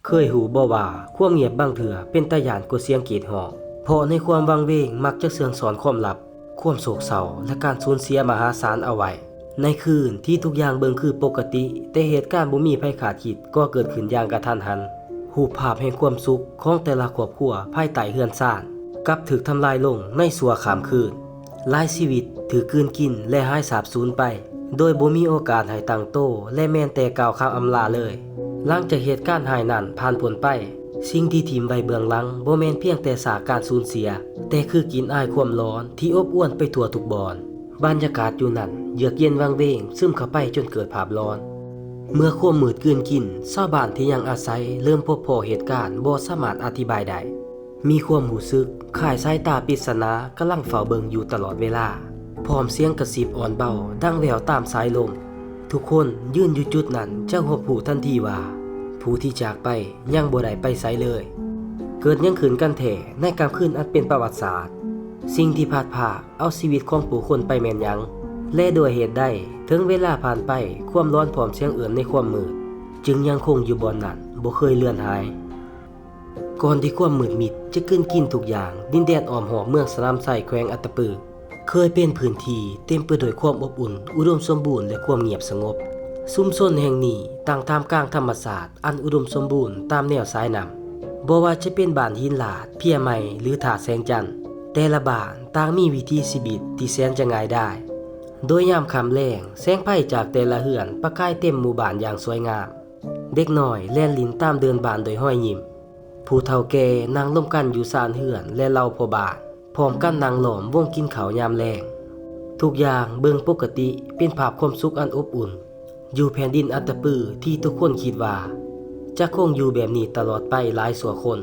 ເຄີຍຮູ້ບໍ່ວ່າ ຄວາມງຽບບາງເທື່ອເປັນຕາຢ້ານກວ່າສຽງກຣີດຮ້ອງ? ເພາະໃນຄວາມວັງເວງມັກຈະເຊື່ອງຊ້ອນຄວາມລັບ, ຄວາມໂສກເສົ້າ ແລະ ການສູນເສຍມະຫາສານເອົາໄວ້. ໃນຄືນທີ່ທຸກຢ່າງເບິ່ງຄືປົກກະຕິ, ແຕ່ເຫດການບໍ່ມີໃຜຄາດຄິດກໍເກີດຂຶ້ນຢ່າງກະທັນຫັນ. ຮູບພາບແຫ່ງຄວາມສຸກຂອງແຕ່ລະຄອບຄົວພາຍໃຕ້ເຮືອນຊານ ກັບຖືກທຳລາຍລົງໃນຊົ່ວຂ້າມຄືນ. ຫຼາຍຊີວິດຖືກກືນກິນ ແລະ ຫາຍສາບສູນໄປ ໂດຍບໍ່ມີໂອກາດໃຫ້ຕັ້ງໂຕ ແລະ ແມ່ນແຕ່ກ່າວຄຳອຳລາເລີຍ. ຫຼັງຈາກເຫດການຮ້າຍນັ້ນຜ່ານພົ້ນໄປ, ສິ່ງທີ່ຖິ້ມໄວ້ເບື້ອງຫຼັງບໍ່ແມ່ນພຽງແຕ່ຊາກການສູນເສຍ, ແຕ່ຄືກິ່ນອາຍຄວາມຮ້ອນທີ່ອົບອວນໄປທົ່ວທຸກບ່ອນ. ບັນຍາກາດຢູ່ນັ້ນເຍືອກເຢັນວັງເວງຊຶມເຂົ້າໄປຈົນເກີດພາບຫຼອນ. ເມື່ອຄວາມມືດກືນກິນ, ຊາວບ້ານທີ່ຍັງອາໄສເລີ່ມພົບພໍ້ເຫດການບໍ່ສາມາດອະທິບາຍໄດ້. ມີຄວາມຮູ້ສຶກຄ້າຍສາຍຕາປິດສະໜາກຳລັງເຝົ້າເບິ່ງຢູ່ຕະຫຼອດເວລາ, ພ້ອມສຽງກະຊິບອ່ອນເບົາດັງແວ່ວຕາມສາຍລົມ. ທຸກຄົນຢືນຢູ່ຈຸດນັ້ນຈະຮັບຮູ້ທັນທີວ່າ ຜູ້ທີ່ຈາກໄປຍັງບໍ່ໄດ້ໄປໃສເລີຍ. ເກີດຫຍັງຂຶ້ນກັນແທ້ໃນຄ່ຳຄືນອັນເປັນປະຫວັດສາດ? ສິ່ງທີ່ພັດພາກເອົາຊີວິດຂອງຜູ້ຄົນໄປແມ່ນຫຍັງ? ແລະ ດ້ວຍເຫດໃດ ເຖິງເວລາຜ່ານໄປ, ຄວາມຫຼອນພ້ອມສຽງເອີ້ນໃນຄວາມມືດ ຈຶ່ງຍັງຄົງຢູ່ບ່ອນນັ້ນ ບໍ່ເຄີຍເລືອນຫາຍ? ກ່ອນທີ່ຄວາມມືດມິດຈະກືນກິນທຸກຢ່າງ, ດິນແດນອ້ອມຮອບເມືອງສະໜາມໄຊ ແຂວງອັດຕະປື ເຄີຍເປັນພື້ນທີ່ເຕັມໄປດ້ວຍຄວາມອົບອຸ່ນ, ອຸດົມສົມບູນ ແລະ ຄວາມງຽບສະຫງົບ. ຊຸມຊົນແຫ່ງນີ້ຕັ້ງທ່າມກາງທຳມະຊາດອັນອຸດົມສົມບູນຕາມແນວສາຍນ້ຳ. ບໍ່ວ່າຈະເປັນບ້ານຫີນລາດ, ເພຍໃໝ່ ຫຼື ທ່າແສງຈັນ, ແຕ່ລະບ້ານຕ່າງມີວິຖີຊີວິດທີ່ແສນຈະງ່າຍດາຍ. ໂດຍຍາມຄ່ຳແລງ, ແສງໄຟຈາກແຕ່ລະເຮືອນປະກາຍເຕັມໝູ່ບ້ານຢ່າງສວຍງາມ. ເດັກນ້ອຍແລ່ນຫຼິ້ນຕາມເດີ່ນບ້ານດ້ວຍຮອຍຍິ້ມ. ຜູ້ເຖົ້າແກ່ນັ່ງລົມກັນຢູ່ຊານເຮືອນ ແລະ ເຫຼົ່າພໍ່ບ້ານ ພ້ອມກັນນັ່ງລ້ອມວົງກິນເຂົ້າຍາມແລງ. ທຸກຢ່າງເບິ່ງປົກກະຕິ, ເປັນພາບຄວາມສຸກອັນອົບອຸ່ນ ຢູ່ແຜ່ນດິນອັດຕະປືທີ່ທຸກຄົນຄິດວ່າຈະຄົງຢູ່ແບບນີ້ຕະຫຼອດໄປຫຼາຍຊົ່ວຄົນ.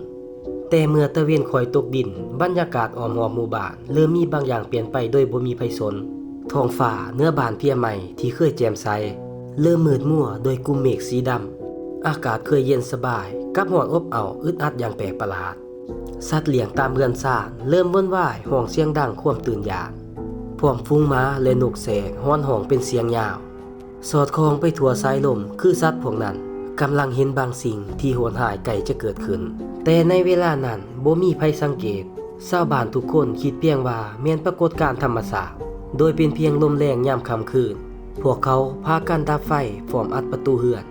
ແຕ່ເມື່ອຕາເວັນຄ່ອຍຕົກດິນ, ບັນຍາກາດອ້ອມຮອບໝູ່ບ້ານເລີ່ມມີບາງຢ່າງປ່ຽນໄປໂດຍບໍ່ມີໃຜສົນ. ທ້ອງຟ້າເໜືອບ້ານເພຍໃໝ່ທີ່ເຄີຍແຈ່ມໃສ ເລີ່ມມືດມົວດ້ວຍກຸ່ມເມກສີດຳ. ອາກາດເຄີຍເຢັນສະບາຍ ກັບຮ້ອນອົບເອົ້າອຶດອັດຢ່າງແປກປະຫຼາດ. ສັດລ້ຽງຕາມເຮືອນຊານເລີ່ມວົນວາຍຮ້ອງສຽງດັງຄວາມຕື່ນຢ້ານ, ພ້ອມຝູງໝາ ແລະ ນົກແຊກຮ້ອນຮ້ອງເປັນສຽງຍາວ. ສອດຄ່ອງໄປທົ່ວສາຍລົມ ຄືສັດພວກນັ້ນກຳລັງເຫັນບາງສິ່ງທີ່ໂຫດຮ້າຍໃກ້ຈະເກີດຂຶ້ນ. ແຕ່ໃນເວລານັ້ນບໍ່ມີໃຜສັງເກດ. ຊາວບ້ານທຸກຄົນຄິດພຽງວ່າແມ່ນປາກົດການທຳມະຊາດ, ໂດຍເປັນພຽງລົມແລງຍາມຄ່ຳຄືນ. ພວກເຂົາພາກັນດັບໄຟ, ພ້ອມອັດປະຕູເຮືອນ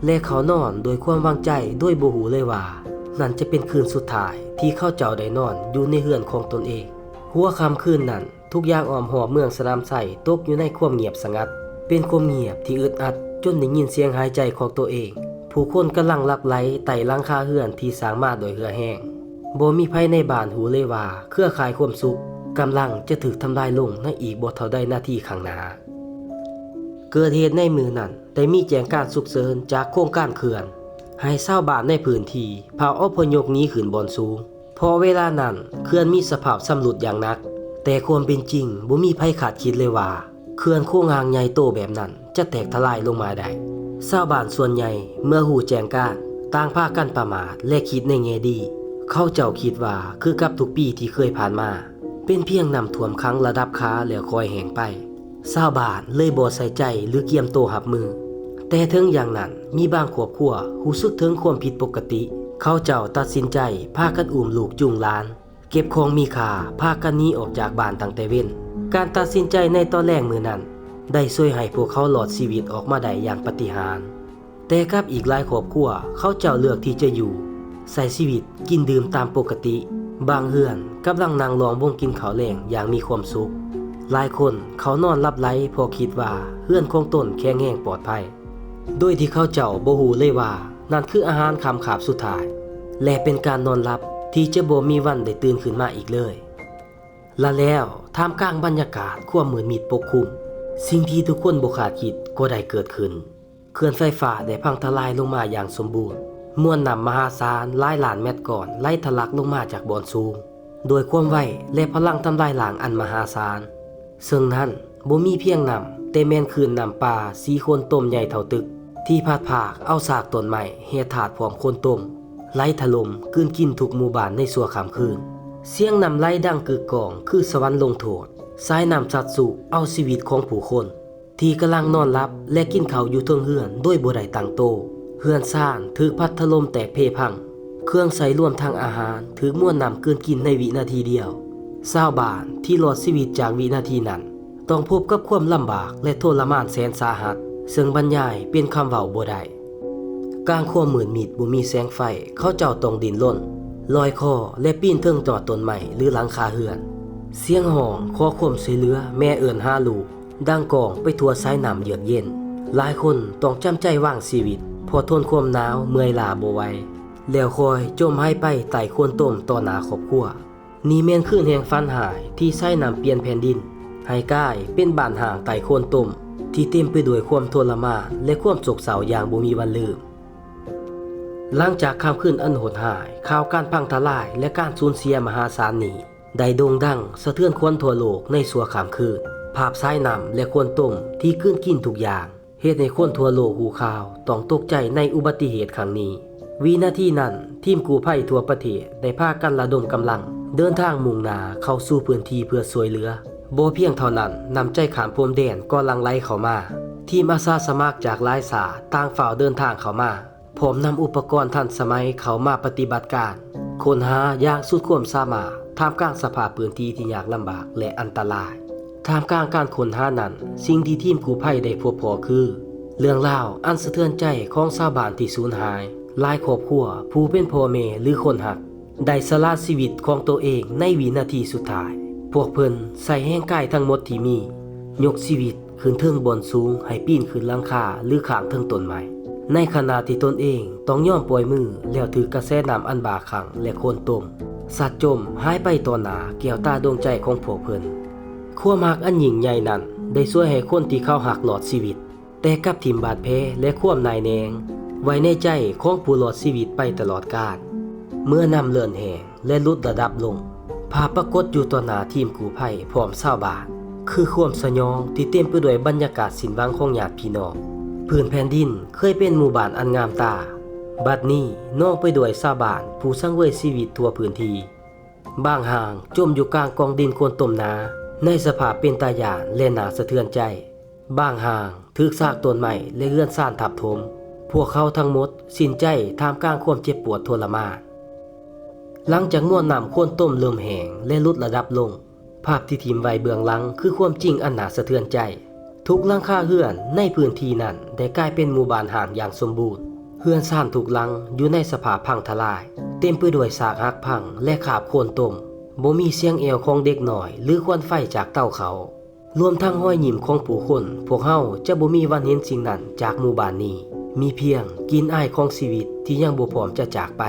ແລະ ເຂົ້ານອນດ້ວຍຄວາມວາງໃຈ ໂດຍບໍ່ຮູ້ເລີຍວ່ານັ້ນຈະເປັນຄືນສຸດທ້າຍທີ່ເຂົາເຈົ້າໄດ້ນອນຢູ່ໃນເຮືອນຂອງຕົນເອງ. ຫົວຄ່ຳຄືນນັ້ນ, ທຸກຢ່າງອ້ອມຮອບເມືອງສະໜາມໄຊຕົກຢູ່ໃນຄວາມງຽບສະຫງັດ, ເປັນຄວາມງຽບທີ່ອຶດອັດຈົນໄດ້ຍິນສຽງຫາຍໃຈຂອງຕົວເອງ. ຜູ້ຄົນກຳລັງຫຼັບໄຫຼໃຕ້ຫຼັງຄາເຮືອນທີ່ສ້າງມາດ້ວຍເຫື່ອແຮງ. ບໍ່ມີໃຜໃນບ້ານຮູ້ເລີຍວ່າເຄືອຂ່າຍຄວາມສຸກກຳລັງຈະຖືກທຳລາຍລົງໃນອີກບໍ່ເທົ່າໃດນາທີຂ້າງໜ້າ. ເກີດເຫດໃນມື້ນັ້ນ ໄດ້ມີແຈ້ງການສຸກເສີນຈາກໂຄງການເຂື່ອນ ໃຫ້ຊາວບ້ານໃນພື້ນທີ່ພາອະພະຍົບໜີຂຶ້ນບ່ອນສູງ. ເພາະເວລານັ້ນເຂື່ອນມີສະພາບຊຳລຸດຢ່າງໜັກ, ແຕ່ຄວາມເປັນຈິງບໍ່ມີໃຜຄາດຄິດເລີຍວ່າເຂື່ອນໂຄງຮ່າງໃຫຍ່ໂຕແບບນັ້ນຈະແຕກທະລາຍລົງມາໄດ້. ຊາວບ້ານສ່ວນໃຫຍ່ເມື່ອຮູ້ແຈ້ງການ ຕ່າງພາກັນປະໝາດ ແລະ ຄິດໃນແງ່ດີ. ເຂົາເຈົ້າຄິດວ່າຄືກັບທຸກປີທີ່ເຄີຍຜ່ານມາ, ເປັນພຽງນ້ຳຖ້ວມຂັງລະດັບຂາແລ້ວຄ່ອຍແຫ້ງໄປ. ຊາວບ້ານເລີຍບໍ່ໃສ່ໃຈ ຫຼື ກຽມໂຕຮັບມື. ແຕ່ເຖິງຢ່າງນັ້ນ, ມີບາງຄອບຄົວຮູ້ສຶກເຖິງຄວາມຜິດປົກກະຕິ. ເຂົາເຈົ້າຕັດສິນໃຈພາກັນອຸ້ມລູກຈູງຫຼານ, ເກັບຂອງມີຄ່າ, ພາກັນໜີອອກຈາກບ້ານຕັ້ງແຕ່ເວັນ. ການຕັດສິນໃຈໃນຕອນແລງມື້ນັ້ນ ໄດ້ຊ່ວຍໃຫ້ພວກເຂົາລອດຊີວິດອອກມາໄດ້ຢ່າງປາຕິຫານ. ແຕ່ກັບອີກຫຼາຍຄອບຄົວ, ເຂົາເຈົ້າເລືອກທີ່ຈະຢູ່, ໃຊ້ຊີວິດ, ກິນດື່ມຕາມປົກກະຕິ. ບາງເຮືອນກຳລັງນັ່ງລ້ອມວົງກິນເຂົ້າແລງຢ່າງມີຄວາມສຸກ. ຫຼາຍຄົນເຂົ້ານອນຫຼັບໄຫຼເພາະຄິດວ່າເຮືອນຂອງຕົນແຂງແຮງປອດໄພ, ໂດຍທີ່ເຂົາເຈົ້າບໍ່ຮູ້ເລີຍວ່ານັ້ນຄືອາຫານຄ່ຳຄາບສຸດທ້າຍ ແລະ ເປັນການນອນຫຼັບທີ່ຈະບໍ່ມີວັນໄດ້ຕື່ນຂຶ້ນມາອີກເລີຍ. ລະແລ້ວ, ທ່າມກາງບັນຍາກາດຄວາມມືດມິດປົກຄຸມ, ສິ່ງທີ່ທຸກຄົນບໍ່ຄາດຄິດກໍໄດ້ເກີດຂຶ້ນ. ເຂື່ອນໄຟຟ້າໄດ້ພັງທະລາຍລົງມາຢ່າງສົມບູນ. ມວນນ້ຳມະຫາສານຫຼາຍລ້ານແມັດກ້ອນໄຫຼທະລັກລົງມາຈາກບ່ອນສູງ ດ້ວຍຄວາມໄວ ແລະ ພະລັງທຳລາຍລ້າງອັນມະຫາສານ. ເຊິ່ງນັ້ນບໍ່ມີພຽງນ້ຳ, ແຕ່ແມ່ນຄື້ນນ້ຳປ່າສີໂຄນຕົມໃຫຍ່ເທົ່າຕຶກ ທີ່ພັດພາກເອົາຊາກຕົ້ນໄມ້, ແຮ່ທາດ ພ້ອມໂຄນຕົມ ໄຫຼຖະຫຼົ່ມ ກືນກິນທຸກໝູ່ບ້ານໃນຊົ່ວຄ່ຳຄືນ. ສຽງນ້ຳໄຫຼດັງກຶກກ້ອງຄືສະຫວັນລົງໂທດ. ສາຍນ້ຳຊັດຊຸເອົາຊີວິດຂອງຜູ້ຄົນ ທີ່ກຳລັງນອນຫຼັບ ແລະ ກິນເຂົ້າຢູ່ເທິງເຮືອນໂດຍບໍ່ໄດ້ຕັ້ງໂຕ. ເຮືອນຊານຖືກພັດຖະຫຼົ່ມແຕກເພພັງ, ເຄື່ອງໃຊ້ລວມທັງອາຫານຖືກມວນນ້ຳກືນກິນໃນວິນາທີດຽວ. ຊາວບ້ານທີ່ລອດຊີວິດຈາກວິນາທີນັ້ນ ຕ້ອງພົບກັບຄວາມລຳບາກ ແລະ ທົນລະມານແສນສາຫັດ, ເຊິ່ງບັນຍາຍເປັນຄຳເວົ້າບໍ່ໄດ້. ກາງຄວາມມືດມິດບໍ່ມີແສງໄຟ, ເຂົາເຈົ້າຕ້ອງດີ້ນລົນ, ລອຍຄໍ ແລະ ປີນເທິງຍອດຕົ້ນໄມ້ ຫຼື ຫຼັງຄາເຮືອນ. ສຽງຮ້ອງຂໍຄວາມຊ່ວຍເຫຼືອ, ແມ່ເອີ້ນຫາລູກ ດັງກ້ອງໄປທົ່ວສາຍນ້ຳເຍືອກເຢັນ. ຫຼາຍຄົນຕ້ອງຈຳໃຈວາງຊີວິດ ເພາະທົນຄວາມໜາວເມື່ອຍລ້າບໍ່ໄຫວ, ແລ້ວຄ່ອຍຈົມຫາຍໄປໃຕ້ໂຄນຕົມຕໍ່ໜ້າຄອບຄົວ. ນີ້ແມ່ນຄືນແຫ່ງຝັນຮ້າຍທີ່ສາຍນ້ຳປ່ຽນແຜ່ນດິນໃຫ້ກາຍເປັນບ້ານຮ້າງໃຕ້ໂຄນຕົມ ທີ່ເຕັມໄປດ້ວຍຄວາມທົນລະມານ ແລະ ຄວາມໂສກເສົ້າຢ່າງບໍ່ມີວັນລືມ. ຫຼັງຈາກຄ່ຳຄືນອັນໂຫດຮ້າຍ, ຂ່າວການພັງທະລາຍ ແລະ ການສູນເສຍມະຫາສານນີ້ ໄດ້ໂດ່ງດັງສະເທືອນຂວັນທົ່ວໂລກໃນຊົ່ວຂ້າມຄືນ. ພາບສາຍນ້ຳ ແລະ ໂຄນຕົມທີ່ກືນກິນທຸກຢ່າງ ເຮັດໃຫ້ຄົນທົ່ວໂລກຮູ້ຂ່າວຕ້ອງຕົກໃຈໃນອຸບັດຕິເຫດຄັ້ງນີ້. ວິນາທີນັ້ນ, ທີມກູ້ໄພທົ່ວປະເທດໄດ້ພາກັນລະດົມກຳລັງເດີນທາງມຸ່ງໜ້າເຂົ້າສູ່ພື້ນທີ່ເພື່ອຊ່ວຍເຫຼືອ. ບໍ່ພຽງເທົ່ານັ້ນ, ນ້ຳໃຈຂ້າມພົມແດນກໍຫຼັ່ງໄຫຼເຂົ້າມາ. ທີມອາສາສະໝັກຈາກຫຼາຍຊາດຕ່າງຟ້າວເດີນທາງເຂົ້າມາ ພ້ອມນຳອຸປະກອນທັນສະໄໝເຂົ້າມາປະຕິບັດການຄົ້ນຫາຢ່າງສຸດຄວາມສາມາດ, ທ່າມກາງສະພາບພື້ນທີ່ທີ່ຍາກລຳບາກ ແລະ ອັນຕະລາຍ. ທ່າມກາງການຄົ້ນຫານັ້ນ, ສິ່ງທີ່ທີມກູ້ໄພໄດ້ພົບພໍ້ຄື ເລື່ອງລາວອັນສະເທືອນໃຈຂອງຊາວບ້ານທີ່ສູນຫາຍ. ຫຼາຍຄອບຄົວ, ຜູ້ເປັນພໍ່ແມ່ ຫຼື ຄົນຮັກ, ໄດ້ສະຫຼະຊີວິດຂອງໂຕເອງໃນວິນາທີສຸດທ້າຍ. ພວກເພິ່ນໃຊ້ແຮງກາຍທັງໝົດທີ່ມີ, ຍົກຊີວິດ ຂຶ້ນເທິງບ່ອນສູງໃຫ້ປີນຂຶ້ນຫຼັງຄາ ຫຼື ຂ້າງເທິງຕົ້ນໄມ້, ໃນຂະນະທີ່ຕົນເອງຕ້ອງຍອມປ່ອຍມື ແລ້ວຖືກກະແສນ້ຳອັນບ້າຄັ່ງ ແລະ ໂຄນຕົມຊັດຈົມຫາຍໄປຕໍ່ໜ້າແກ້ວຕາດວງໃຈຂອງພວກເພິ່ນ. ຄວາມຮັກອັນຍິ່ງໃຫຍ່ນັ້ນໄດ້ຊ່ວຍໃຫ້ຄົນທີ່ເຂົາຮັກລອດຊີວິດ, ແຕ່ກັບຖິ້ມບາດແຜ ແລະ ຄວາມໜ່າຍແໜງໄວ້ໃນໃຈຂອງຜູ້ລອດຊີວິດໄປຕະຫຼອດການ. ເມື່ອນ້ຳເລີ່ມແຫ້ງ ແລະ ຫຼຸດລະດັບລົງ, ພາບປາກົດຢູ່ຕໍ່ໜ້າທີມກູ້ໄພພ້ອມຊາວບ້ານ ຄືຄວາມສະຫຍອງທີ່ເຕັມໄປດ້ວຍບັນຍາກາດສິ້ນຫວັງຂອງຍາດພີ່ນ້ອງ. ພື້ນແຜ່ນດິນເຄີຍເປັນໝູ່ບ້ານອັນງາມຕາ, ບັດນີ້ນອງໄປດ້ວຍຊາວບ້ານຜູ້ສັງເວຍຊີວິດທົ່ວພື້ນທີ່. ບາງຮ່າງຈົມຢູ່ກາງກອງດິນໂຄນຕົມໜາ ໃນສະພາບເປັນຕາຢ້ານ ແລະ ໜ້າສະເທືອນໃຈ. ບາງຮ່າງຖືກຊາກຕົ້ນໄມ້ ແລະ ເຮືອນຊານທັບຖົມ. ພວກເຂົາທັງໝົດສິ້ນໃຈທ່າມກາງຄວາມເຈັບປວດທົນລະມານ. ຫຼັງຈາກມວນນ້ຳໂຄນຕົມເລີ່ມແຫ້ງ ແລະ ຫຼຸດລະດັບລົງ, ພາບທີ່ຖິ້ມໄວ້ເບື້ອງຫຼັງຄືຄວາມຈິງອັນໜ້າສະເທືອນໃຈ. ທຸກຫຼັງຄາເຮືອນໃນພື້ນທີ່ນັ້ນໄດ້ກາຍເປັນໝູ່ບ້ານຮ້າງຢ່າງສົມບູນ. ເຮືອນຊານທຸກຫຼັງຢູ່ໃນສະພາບພັງທະລາຍ, ເຕັມໄປດ້ວຍຊາກຫັກພັງ ແລະ ຄາບໂຄນຕົມ. ບໍ່ມີສຽງແອວຂອງເດັກນ້ອຍ ຫຼື ຄວັນໄຟຈາກເຕົາເຂົ້າ. ລວມທັງຮອຍຍິ້ມຂອງຜູ້ຄົນ, ພວກເຮົາຈະບໍ່ມີວັນເຫັນສິ່ງນັ້ນຈາກໝູ່ບ້ານນີ້. ມີພຽງກິ່ນອາຍຂອງຊີວິດທີ່ຍັງບໍ່ພ້ອມຈະຈາກໄປ,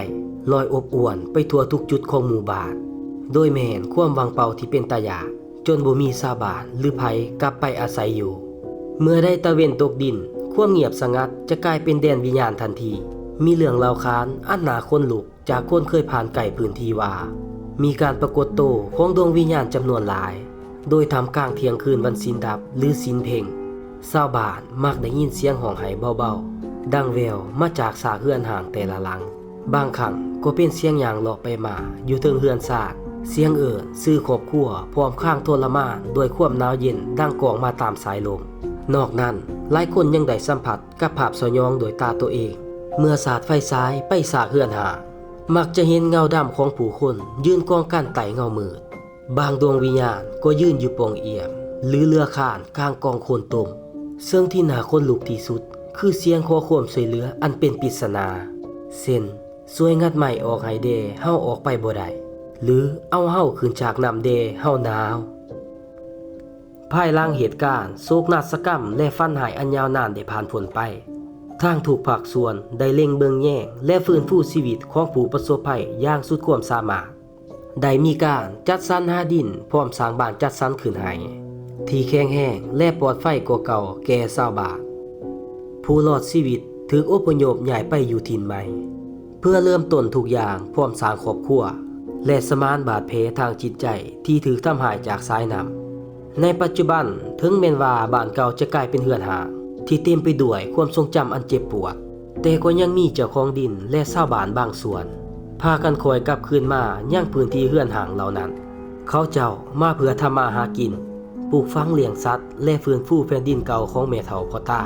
ລອຍອົບອວນໄປທົ່ວທຸກຈຸດຂອງໝູ່ບ້ານ, ໂດຍແມ່ນຄວາມວ່າງເປົ່າທີ່ເປັນຕາຢ້ານ, ຈົນບໍ່ມີຊາວບ້ານ ຫຼື ໃຜກັບໄປອາໄສຢູ່. ເມື່ອໃດຕາເວັນຕົກດິນ, ຄວາມງຽບສະຫງັດຈະກາຍເປັນແດນວິນຍານທັນທີ. ມີເລື່ອງເລົ່າຂານອັນໜ້າຂົນລຸກ ຈາກຄົນເຄີຍຜ່ານໃກ້ພື້ນທີ່ວ່າ ມີການປາກົດໂຕຂອງດວງວິນຍານຈຳນວນຫຼາຍ, ໂດຍທ່າມກາງທ່ຽງຄືນວັນສິນດັບ ຫຼື ສິນເພັງ, ຊາວບ້ານມັກໄດ້ຍິນສຽງຮ້ອງໄຫ້ເບົາໆ ດັງແວ່ວມາຈາກຊາກເຮືອນຮ້າງແຕ່ລະຫຼັງ. ບາງຄັ້ງກໍເປັນສຽງຍ່າງເລາະໄປມາຢູ່ເທິງເຮືອນຊານ, ສຽງເອີ້ນຊື່ຄອບຄົວ ພ້ອມຄາງທໍລະມານດ້ວຍຄວາມໜາວເຢັນດັງກ້ອງມາຕາມສາຍລົມ. ນອກນັ້ນ, ຫຼາຍຄົນຍັງໄດ້ສຳຜັດ ກັບພາບສະຫຍອງດ້ວຍຕາໂຕເອງ. ເມື່ອສາດໄຟສາຍໄປຊາກເຮືອນຮ້າງ, ມັກຈະເຫັນເງົາດຳຂອງຜູ້ຄົນຢືນກອງກັນໃຕ້ເງົາມືດ. ບາງດວງວິນຍານກໍຢືນຢູ່ປ່ອງອຽມ ຫຼື ເລືອຄານກາງກອງໂຄນຕົມ. ເຊິ່ງທີ່ໜ້າຂົນລຸກທີ່ສຸດ ຄືສຽງຂໍຄວາມຊ່ວຍເຫຼືອອັນເປັນປິດສະໜາ, ເຊັ່ນ ຊ່ວຍງັດໄມ້ອອກໃຫ້ແດ່ ເຮົາອອກໄປບໍ່ໄດ້ ຫຼື ເອົາເຮົາຂຶ້ນຈາກນ້ຳແດ່ ເຮົາໜາວ. ພາຍຫຼັງເຫດການໂສກນາດສະກຳ ແລະ ຝັນຮ້າຍອັນຍາວນານໄດ້ຜ່ານພົ້ນໄປ, ທາງທຸກພາກສ່ວນໄດ້ເລັງເບິ່ງແຍງ ແລະ ຟື້ນຟູຊີວິດຂອງຜູ້ປະສົບໄພຢ່າງສຸດຄວາມສາມາດ. ໄດ້ມີການຈັດສັນຫາດິນ ພ້ອມສ້າງບ້ານຈັດສັນຂຶ້ນໃຫ້ ທີ່ແຂງແຮງ ແລະ ປອດໄພກວ່າເກົ່າແກ່ຊາວບ້ານ. ຜູ້ລອດຊີວິດຖືກອົບພະຍົບຍ້າຍໄປຢູ່ຖິ່ນໃໝ່ ເພື່ອເລີ່ມຕົ້ນທຸກຢ່າງ ພ້ອມສ້າງຄອບຄົວ ແລະ ສະໝານບາດແຜທາງຈິດໃຈທີ່ຖືກທຳຮ້າຍຈາກສາຍນ້ຳ. ໃນປັດຈຸບັນ, ເຖິງແມ່ນວ່າບ້ານເກົ່າຈະກາຍເປັນເຮືອນຮ້າງທີ່ເຕັມໄປດ້ວຍຄວາມຊົງຈຳອັນເຈັບປວດ, ແຕ່ກໍຍັງມີເຈົ້າຂອງດິນ ແລະ ຊາວບ້ານບາງສ່ວນ ພາກັນຄ່ອຍກັບຄືນມາຍັງພື້ນທີ່ເຮືອນຮ້າງເຫຼົ່ານັ້ນ. ເຂົາເຈົ້າມາເພື່ອທຳມາຫາກິນ, ປູກຝັງລ້ຽງສັດ ແລະ ຟື້ນຟູແຜ່ນດິນເກົ່າຂອງແມ່ເຖົ້າພໍ່ຕາ.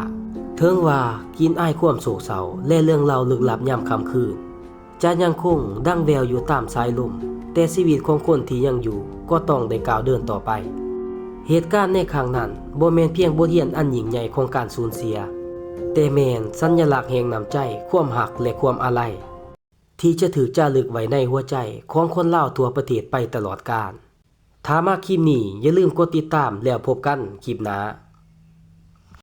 ເ ເຖິງວ່າກິ່ນອາຍຄວາມໂສກເສົ້າ ແລະເລື່ອງລາວລຶກລັບຍາມຄ່ຳຄືນ ຈະຍັງຄົງດັງແວ່ວຢູ່ຕາມສາຍລົມ, ແຕ່ຊີວິດຂອງຄົນທີ່ຍັງຢູ່ກໍຕ້ອງໄດ້ກ້າວເດີນຕໍ່ໄປ. ເຫດການໃນຄັ້ງນັ້ນບໍ່ແມ່ນພຽງບົດຮຽນອັນຍິ່ງໃຫຍ່ຂອງການສູນເສຍ, ແຕ່ແມ່ນສັນຍະລັກແຫ່ງນ້ຳໃຈ, ຄວາມຮັກ ແລະ ຄວາມອາໄລ ທີ່ຈະຖືກຈາລຶກໄວ້ໃນຫົວໃຈຂອງຄົນລາວທົ່ວປະເທດໄປຕະຫຼອດການ. ຖ້າມັກຄລິບນີ້ ຢ່າລືມກົດຕິດຕາມ ແລ້ວພົບກັນຄລິບໜ້າ.